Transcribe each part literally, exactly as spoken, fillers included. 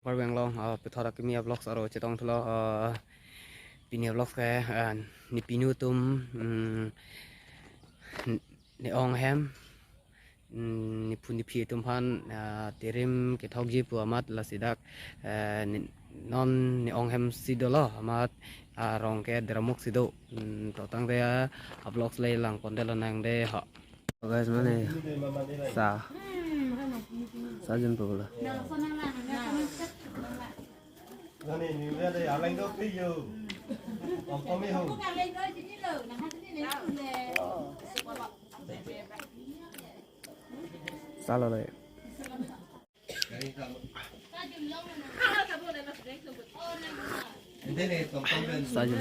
Karbi Anglong, ah, puthot akimi a-vlogs aro chetong thulo, ah, pini a-vlogs ke, ah, ne pinu atum, mm, ne ong ahem, mm, ne phu ne phi atum aphan, ah, tirim kethokji pu amat lasi dak, eh, ne, non ne ong ahem si dolo amat, ah, arong ke Dramuk si do, mm, to tangte, ah, a-vlogs le lang ponte lonang de ho. So guys, mane sa, sa jun po bola. Sa lo le. Sa jun.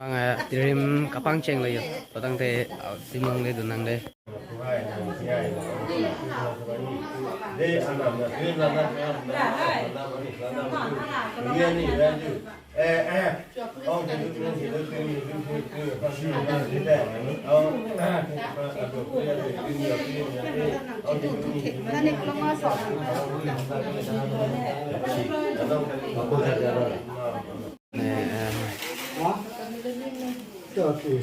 Bang, eh, tirim kapangcheng lo yo. To tangte, ah, tim longle dun nang de. Eh, eh.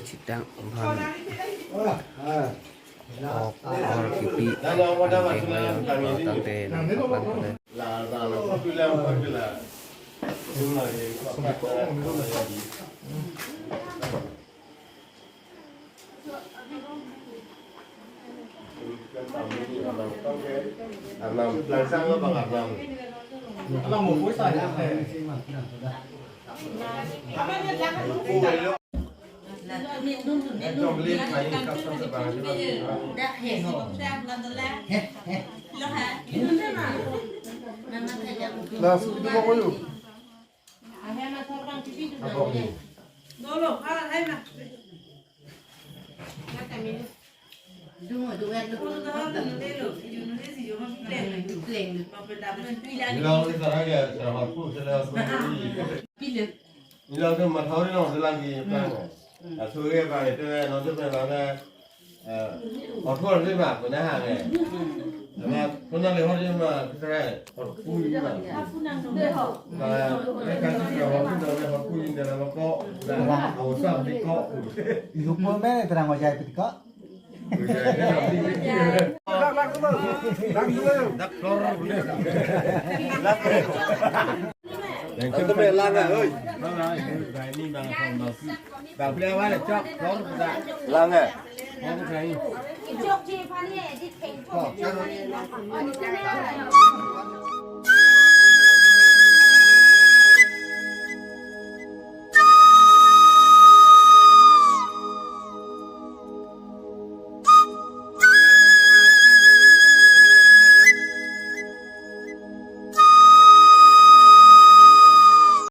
Chitang bang. Ok, or kipi. Ang keng lo yo, tangte nang kapang kule. Nilo ke mathauri long selang ki plan. Asuri ke bang itu, eh, nontu plan bang, eh, othor si ma puna hang, eh. Ama puna le hor si ma, kre, hor kui ma. Ba, eh, kan si hor kui, hor kui, indera ma ko, ba, awsa di ko. Yukmo me terang wajah itu ko. Lang, eh.